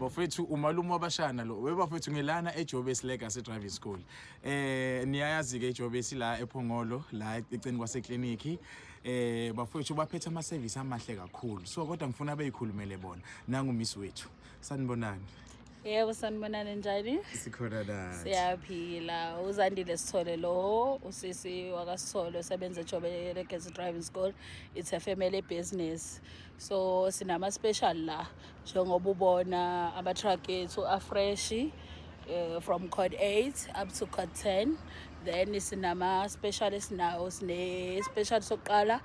Bafethu, umalume wabashana lo. Webafethu, ngilana eJobesi Legacy Driving School. Niyayazi ke iJobesi la ePhongolo, la eceleni kwase clinic. Bafethu, baphethe ama service amahle kakhulu. So kodwa ngifuna beyikhulumele bona. Nangu miss wethu. Sanibonani. Yebo, sanibonani, njani? Sikhona nathi. Siyaphila. UZandile Sithole lo, usisi wakaSithole osebenza eJobe Legacy Driving School. It's a family business. So sinama special la, njengoba ubona ama truck ethu afresh, from code 8 up to code 10. Then sinama special esinawo, sine special sokuqala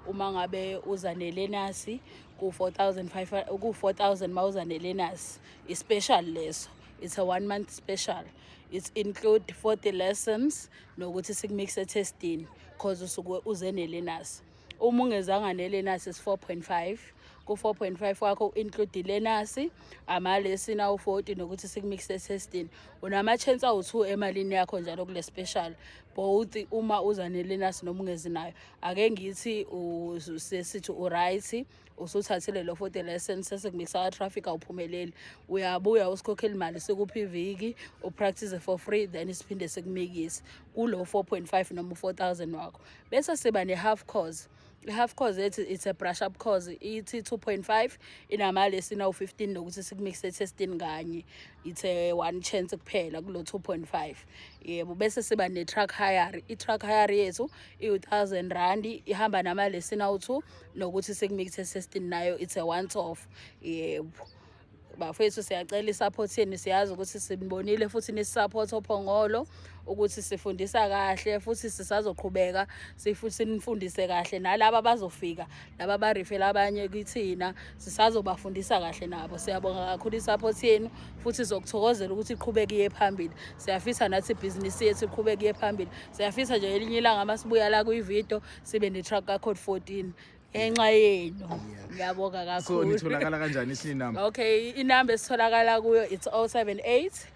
uma ngabe uza ne-learners ku 4500, ku 4000 mawuza ne-learners. I-special leso, it's a one month special. It include 40 lessons nokuthi sikumixe testini, cause usuke uze ne-learners. Uma ungezanga ne-learners is 4.5. Ku 4.5 wakho include i-learners, ama-lesson awu-40 nokuthi sikumixe testini. Unama-chance awu-2 emalini yakho njalo kule special, both uma uza ne-learners noma ungezi nayo. Ake ngithi sesithi u-right, usuthathile lo 40 lessons, sesikumixa traffic, awuphumeleli, uyabuya usikhokhela imali, sikuphi iviki upractice for free, then siphinde sikumikise kulo 4.5 noma u4000 wakho. Bese siba ne-half course. I-half course ethi it's a brush up course, ithi 2.5, inama-lesson awu-15 nokuthi sikumixe testini kanye. It's a one chance kuphela kulo 2.5, yebo. Bese siba ne-truck hire. I-truck hire yethu iwu-R1000, ihamba nama-lesson awu-2 nokuthi sikumixe testini nayo. It's a once off, yebo. Bafethu, siyacela isupport yenu. Siyazi ukuthi sinibonile futhi nisupport oPhongolo ukuthi sifundisa kahle, futhi sisazoqhubeka sinifundise kahle. Nalaba abazofika, laba abarefera abanye kithina, sisazobafundisa kahle nabo. Siyabonga kakhulu isupport yenu, futhi sizokuthokozela ukuthi iqhubeke iye phambili. Siyafisa nathi ibhizinisi yethu iqhubeke iye phambili. Siyafisa nje elinye ilanga masibuya la kwividiyo sibe ne-truck ka-code 14 ngenxa yenu. Ngiyabonga So kakhulu. nitholakala kanjani isinamba? Okay, inamba esitholakala kuyo, it's 078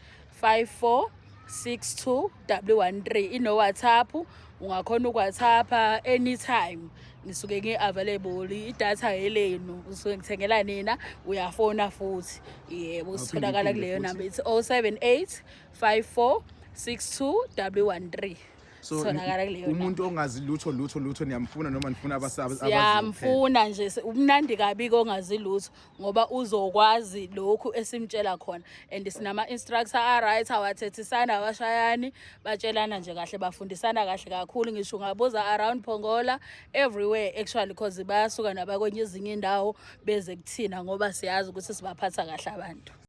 54 62 13. Ino WhatsApp, ungakhona ukuWhatsApp anytime. Ngisuke ngi-available, idatha elenu usuke ngithengela nina, uyafona futhi. Yebo, sitholakala uphinde kuleyo futhi. number. It's 078 54 62 13. So Sitholakala kuleyo number. umuntu ongazi lutho lutho lutho, niyamfuna noma nifuna abasazi? Siyamfuna nje. Umnandi kabi kongazi lutho, ngoba uzokwazi lokhu esimtshela khona, and sinama-instructor a-right, awathethisana, awashayani, batshelana nje kahle, bafundisana kahle kakhulu. Ngisho ungabuza around Phongola, everywhere actually, because bayasuka nabakwenye ezinye indawo beze kuthina, ngoba siyazi ukuthi sibaphatha kahle abantu.